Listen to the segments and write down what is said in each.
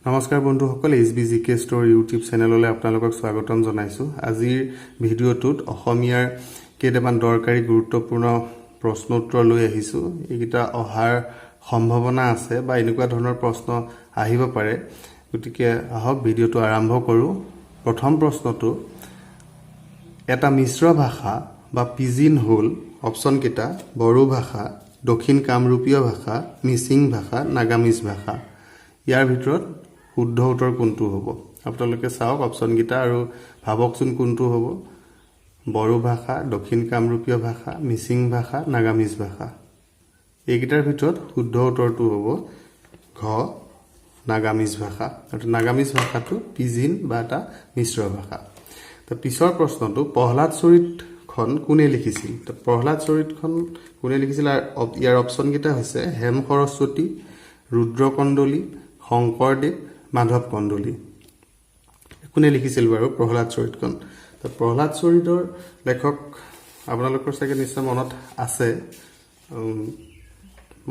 নমস্কাৰ বন্ধুসকল, H B G K store YouTube চেনেললৈ আপোনালোকক স্বাগতম জনাইছোঁ। আজিৰ ভিডিঅ'টোত অসমীয়াৰ কেইটামান দৰকাৰী, গুৰুত্বপূৰ্ণ প্ৰশ্ন উত্তৰ লৈ আহিছোঁ। এইকেইটা অহাৰ সম্ভাৱনা আছে বা এনেকুৱা ধৰণৰ প্ৰশ্ন আহিব পাৰে। গতিকে আহক, ভিডিঅ'টো আৰম্ভ কৰোঁ। প্ৰথম প্ৰশ্নটো, এটা মিশ্ৰ ভাষা বা পিজিন হ'ল? অপশ্যনকেইটা বড়ো ভাষা, দক্ষিণ কামৰূপীয় ভাষা, মিচিং ভাষা, নাগামিজ ভাষা। ইয়াৰ ভিতৰত শুদ্ধ উত্তৰ কোনটো হ'ব? আপোনালোকে চাওক অপশ্যনকেইটা আৰু ভাবকচোন কোনটো হ'ব। বড়ো ভাষা, দক্ষিণ কামৰূপীয় ভাষা, মিচিং ভাষা, নাগামিজ ভাষা। এইকেইটাৰ ভিতৰত শুদ্ধ উত্তৰটো হ'ব ঘ, নাগামিজ ভাষা। অৰ্থাৎ নাগামিজ ভাষাটো পিজিন বা এটা মিশ্ৰ ভাষা। তো পিছৰ প্ৰশ্নটো, প্ৰহ্লাদ চৰিতখন কোনে লিখিছিল? তো প্ৰহ্লাদ চৰিতখন কোনে লিখিছিল? আৰু ইয়াৰ অপশ্যনকেইটা হৈছে হেম সৰস্বতী, ৰুদ্ৰ কন্দলী, শংকৰদেৱ, মাধৱ কন্দলী। কোনে লিখিছিল বাৰু প্ৰহ্লাদ চৰিতখন? তো প্ৰহ্লাদ চৰিতৰ লেখক আপোনালোকৰ চাগে নিশ্চয় মনত আছে।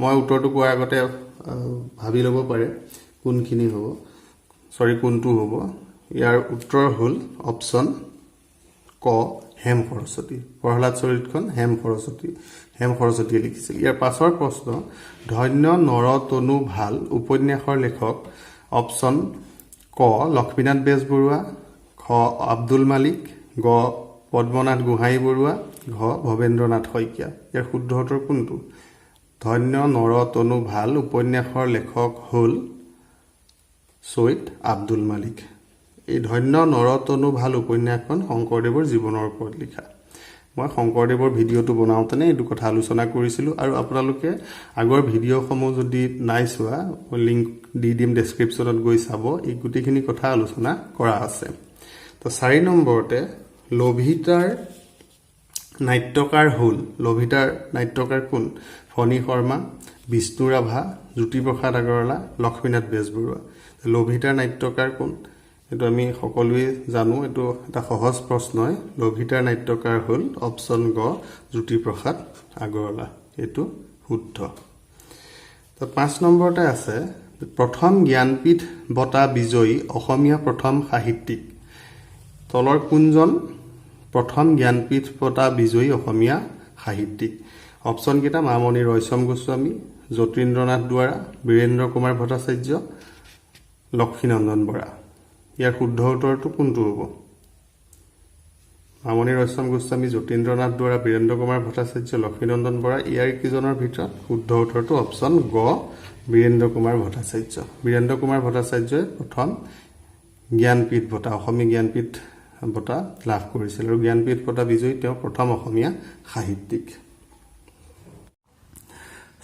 মই উত্তৰটো কোৱাৰ আগতে ভাবি ল'ব পাৰে কোনখিনি হ'ব, চৰি, কোনটো হ'ব। ইয়াৰ উত্তৰ হ'ল অপশ্যন ক, হেম সৰস্বতী। প্ৰহ্লাদ চৰিতখন হেম সৰস্বতীয়ে লিখিছিল। ইয়াৰ পাছৰ প্ৰশ্ন, ধন্য নৰ তনু ভাল উপন্যাসৰ লেখক? অপশ্যন ক, লক্ষ্মীনাথ বেজবৰুৱা, খ, আব্দুল মালিক, গ, পদ্মনাথ গোহাঁই বৰুৱা, ঘ, ভৱেন্দ্ৰনাথ শইকীয়া। ইয়াৰ শুদ্ধ উত্তৰ কোনটো? ধন্য নৰ তনু ভাল উপন্যাসৰ লেখক হ'ল ছৈয়দ আব্দুল মালিক। এই ধন্য নৰতনু ভাল উপন্যাসখন শংকৰদেৱৰ জীৱনৰ ওপৰত লিখা। মই শংকৰদেৱৰ ভিডিঅ'টো বনাওঁতেনে এইটো কথা আলোচনা কৰিছিলোঁ আৰু আপোনালোকে আগৰ ভিডিঅ'সমূহ যদি নাই চোৱা, মই লিংক দি দিম, ডেছক্ৰিপশ্যনত গৈ চাব। এই গোটেইখিনি কথা আলোচনা কৰা আছে। তো 4 নম্বৰতে, লভিতাৰ নাট্যকাৰ হ'ল? লভিতাৰ নাট্যকাৰ কোন? ফণী শৰ্মা, বিষ্ণু ৰাভা, জ্যোতিপ্ৰসাদ আগৰৱালা, লক্ষ্মীনাথ বেজবৰুৱা। লভিতাৰ নাট্যকাৰ কোন? এইটো আমি সকলোৱে জানো, এইটো এটা সহজ প্ৰশ্নই। লভিতাৰ নাট্যকাৰ হ'ল অপশ্যন গ, জ্যোতিপ্ৰসাদ আগৰৱালা। এইটো শুদ্ধ। তো 5 নম্বৰতে আছে, প্ৰথম জ্ঞানপীঠ বঁটা বিজয়ী অসমীয়া প্ৰথম সাহিত্যিক। তলৰ কোনজন প্ৰথম জ্ঞানপীঠ বঁটা বিজয়ী অসমীয়া সাহিত্যিক? অপশ্যনকেইটা মামণি ৰয়ছম গোস্বামী, যতীন্দ্ৰনাথ দুৱৰা, বীৰেন্দ্ৰ কুমাৰ ভট্টাচাৰ্য, লক্ষ্মীনন্দন বৰা। ইয়াৰ শুদ্ধ উত্তৰটো কোনটো হ'ব? মামণি ৰয়ছম গোস্বামী, যতীন্দ্ৰনাথ দুৱৰা, বীৰেন্দ্ৰ কুমাৰ ভট্টাচাৰ্য, লক্ষ্মীনন্দন বৰা। ইয়াৰ কেইজনৰ ভিতৰত শুদ্ধ উত্তৰটো অপশ্যন গ, বীৰেন্দ্ৰ কুমাৰ ভট্টাচাৰ্য। বীৰেন্দ্ৰ কুমাৰ ভট্টাচাৰ্যই প্ৰথম জ্ঞানপীঠ বঁটা, অসমীয়া জ্ঞানপীঠ বঁটা লাভ কৰিছিল আৰু জ্ঞানপীঠ বঁটা বিজয়ী তেওঁ প্ৰথম অসমীয়া সাহিত্যিক।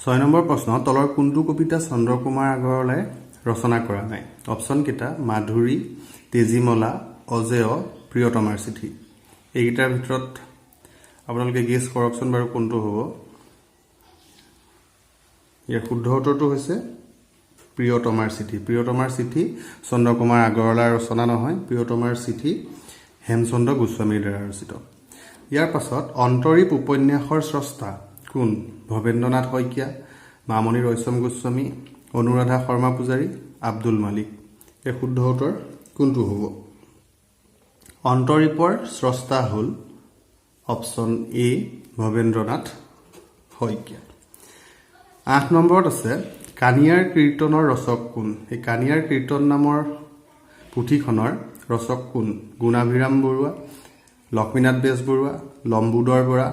6 নম্বৰ প্ৰশ্ন, তলৰ কোনটো কবিতা চন্দ্ৰকুমাৰ আগৰৱালাই ৰচনা কৰা নাই? অপশ্যনকেইটা মাধুৰী, তেজীমলা, অজেয়, প্ৰিয়তমাৰ চিঠি। এইকেইটাৰ ভিতৰত আপোনালোকে গেছ কৰকচোন বাৰু, কোনটো হ'ব? ইয়াৰ শুদ্ধ উত্তৰটো হৈছে প্ৰিয়তমাৰ চিঠি। প্ৰিয়তমাৰ চিঠি চন্দ্ৰকুমাৰ আগৰৱালাৰ ৰচনা নহয়। প্ৰিয়তমাৰ চিঠি হেমচন্দ্ৰ গোস্বামীৰ দ্বাৰা ৰচিত। ইয়াৰ পাছত, অন্তৰীপ উপন্যাসৰ স্ৰষ্টা কোন? ভৱেন্দ্ৰনাথ শইকীয়া, মামণি ৰয়ছম গোস্বামী, অনুৰাধা শৰ্মা পূজাৰী, আব্দুল মালিক। ইয়াৰ শুদ্ধ উত্তৰ কোনটো হ'ব? অন্তৰীপৰ স্ৰষ্টা হ'ল অপশ্যন এ, ভৱেন্দ্ৰনাথ শইকীয়া। 8 নম্বৰত আছে, কানিয়াৰ কীৰ্তনৰ ৰচক কোন? এই কানিয়াৰ কীৰ্তন নামৰ পুথিখনৰ ৰচক কোন? গুণাভিৰাম বৰুৱা, লক্ষ্মীনাথ বেজবৰুৱা, লম্বোদৰ বৰা,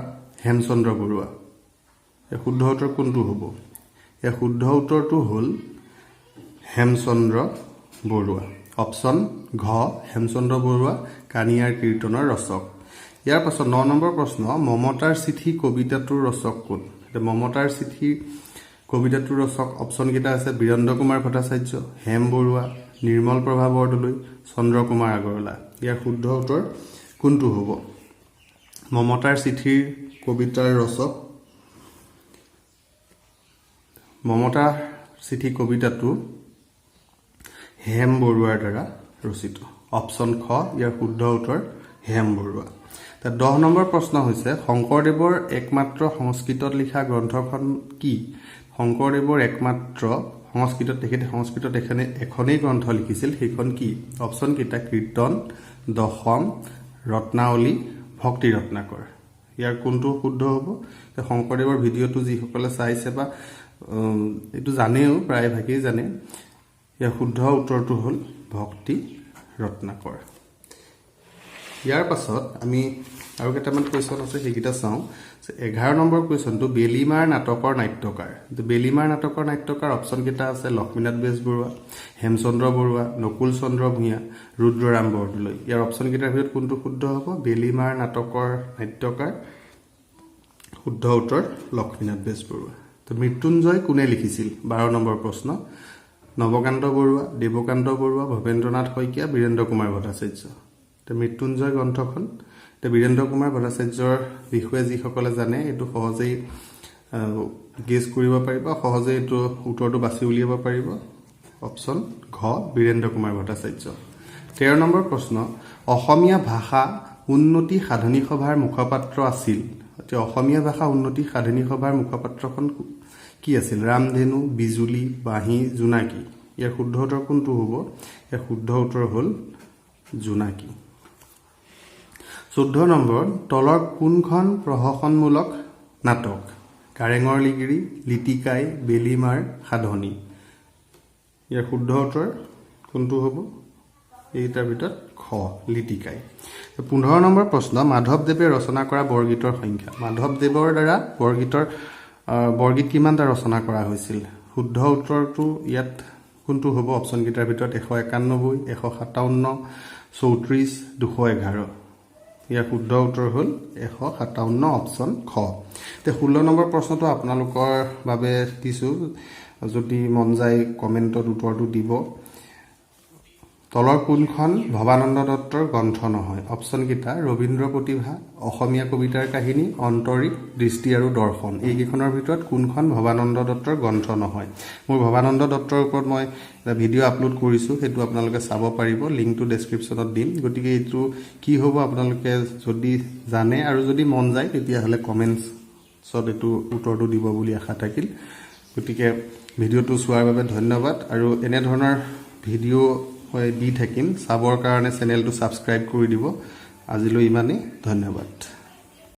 হেমচন্দ্ৰ বৰুৱা। ইয়াৰ শুদ্ধ উত্তৰ কোনটো হ'ব? ইয়াৰ শুদ্ধ উত্তৰটো হ'ল হেমচন্দ্ৰ বৰুৱা। অপশ্যন ঘ, হেমচন্দ্ৰ বৰুৱা কানিয়াৰ কীৰ্তনৰ ৰচক। ইয়াৰ পাছত 9 নম্বৰ প্ৰশ্ন, মমতাৰ চিঠি কবিতাটোৰ ৰচক কোন? এতিয়া মমতাৰ চিঠি কবিতাটোৰ ৰচক অপশ্যনকেইটা আছে বীৰেন্দ্ৰ কুমাৰ ভট্টাচাৰ্য, হেম বৰুৱা, নিৰ্মল প্ৰভা বৰদলৈ, চন্দ্ৰকুমাৰ আগৰৱালা। ইয়াৰ শুদ্ধ উত্তৰ কোনটো হ'ব? মমতাৰ চিঠিৰ কবিতাৰ ৰচক, মমতাৰ চিঠি কবিতাটো হেম বৰুৱাৰ দ্বাৰা ৰচিত। অপশ্যন খ, ইয়াৰ শুদ্ধ উত্তৰ হেম বৰুৱা। তাত 10 নম্বৰ প্ৰশ্ন হৈছে, শংকৰদেৱৰ একমাত্ৰ সংস্কৃতত লিখা গ্ৰন্থখন কি? শংকৰদেৱৰ একমাত্ৰ সংস্কৃতত লিখা গ্ৰন্থখন হ'ল সংস্কৃতত তেখেতে সংস্কৃতত এখনেই গ্ৰন্থ লিখিছিল, সেইখন কি? অপশ্যনকেইটা কীৰ্তন, দশম, ৰত্নাৱলী, ভক্তি ৰত্নাকৰ। ইয়াৰ কোনটো শুদ্ধ হ'ব? শংকৰদেৱৰ ভিডিঅ'টো যিসকলে চাইছে বা এইটো জানেও, প্ৰায়ভাগেই জানে। ইয়াৰ শুদ্ধ উত্তৰটো হ'ল ভক্তি ৰত্নাকৰ। ইয়াৰ পাছত আমি আৰু কেইটামান কুৱেশ্যন আছে, সেইকেইটা চাওঁ। 11 নম্বৰ কুৱেশ্যনটো, বেলিমাৰ নাটকৰ নাট্যকাৰ। বেলিমাৰ নাটকৰ নাট্যকাৰ অপশ্যনকেইটা আছে লক্ষ্মীনাথ বেজবৰুৱা, হেমচন্দ্ৰ বৰুৱা, নকুল চন্দ্ৰ ভূঞা, ৰুদ্ৰৰাম বৰদলৈ। ইয়াৰ অপশ্যনকেইটাৰ ভিতৰত কোনটো শুদ্ধ হ'ব? বেলিমাৰ নাটকৰ নাট্যকাৰ, শুদ্ধ উত্তৰ লক্ষ্মীনাথ বেজবৰুৱা। তো মৃত্যুঞ্জয় কোনে লিখিছিল? 12 নম্বৰ প্ৰশ্ন, নৱকান্ত বৰুৱা, দেৱকান্ত বৰুৱা, ভৱেন্দ্ৰনাথ শইকীয়া, বীৰেন্দ্ৰ কুমাৰ ভট্টাচাৰ্য। তো মৃত্যুঞ্জয় গ্ৰন্থখন এতিয়া বীৰেন্দ্ৰ কুমাৰ ভট্টাচাৰ্যৰ বিষয়ে যিসকলে জানে, এইটো সহজেই গেছ কৰিব পাৰিব, সহজেই এইটো উত্তৰটো বাছি উলিয়াব পাৰিব। অপশ্যন ঘ, বীৰেন্দ্ৰ কুমাৰ ভট্টাচাৰ্য। 13 নম্বৰ প্ৰশ্ন, অসমীয়া ভাষা উন্নতি সাধনী সভাৰ মুখপাত্ৰ আছিল। এতিয়া অসমীয়া ভাষা উন্নতি সাধনী সভাৰ মুখপাত্ৰখন কি আছিল? ৰামধেনু, বিজুলী, বাঁহী, জোনাকী। ইয়াৰ শুদ্ধ উত্তৰ কোনটো হ'ব? ইয়াৰ শুদ্ধ উত্তৰ হ'ল জোনাকী। 14 নম্বৰ, তলৰ কোনখন প্ৰহসনমূলক নাটক? কাৰেঙৰ লিগিৰি, লিটিকাই, বেলিমাৰ, সাধনী। ইয়াৰ শুদ্ধ উত্তৰ কোনটো হ'ব এইকেইটাৰ ভিতৰত? খ, লিটিকাই। 15 নম্বৰ প্ৰশ্ন, মাধৱদেৱে ৰচনা কৰা বৰগীতৰ সংখ্যা। মাধৱদেৱৰ দ্বাৰা বৰগীত কিমানটা ৰচনা কৰা হৈছিল? শুদ্ধ উত্তৰটো ইয়াত কোনটো হ'ব অপশ্যনকেইটাৰ ভিতৰত? 191, 157, 34, 211। ইয়াৰ শুদ্ধ উত্তৰ হ'ল 157, অপশ্যন খ। এতিয়া 16 নম্বৰ প্ৰশ্নটো আপোনালোকৰ বাবে দিছোঁ, যদি মন যায় কমেণ্টত উত্তৰটো দিব। তলৰ কোনখন ভৱানন্দ দত্তৰ গ্ৰন্থ নহয়? অপশ্যনকেইটা ৰবীন্দ্ৰ প্ৰতিভা, অসমীয়া কবিতাৰ কাহিনী, অন্তৰীপ, দৃষ্টি আৰু দৰ্শন। এইকেইখনৰ ভিতৰত কোনখন ভৱানন্দ দত্তৰ গ্ৰন্থ নহয়? মোৰ ভৱানন্দ দত্তৰ ওপৰত মই এটা ভিডিঅ' আপলোড কৰিছোঁ, সেইটো আপোনালোকে চাব পাৰিব, লিংকটো ডেছক্ৰিপশ্যনত দিম। গতিকে এইটো কি হ'ব আপোনালোকে যদি জানে আৰু যদি মন যায়, তেতিয়াহ'লে কমেণ্টছত এইটো উত্তৰটো দিব বুলি আশা থাকিল। গতিকে ভিডিঅ'টো চোৱাৰ বাবে ধন্যবাদ আৰু এনেধৰণৰ ভিডিঅ' মই দি থাকিম, চাবৰ কাৰণে চেনেলটো ছাবস্ক্ৰাইব কৰি দিব। আজিলৈ ইমানেই, ধন্যবাদ।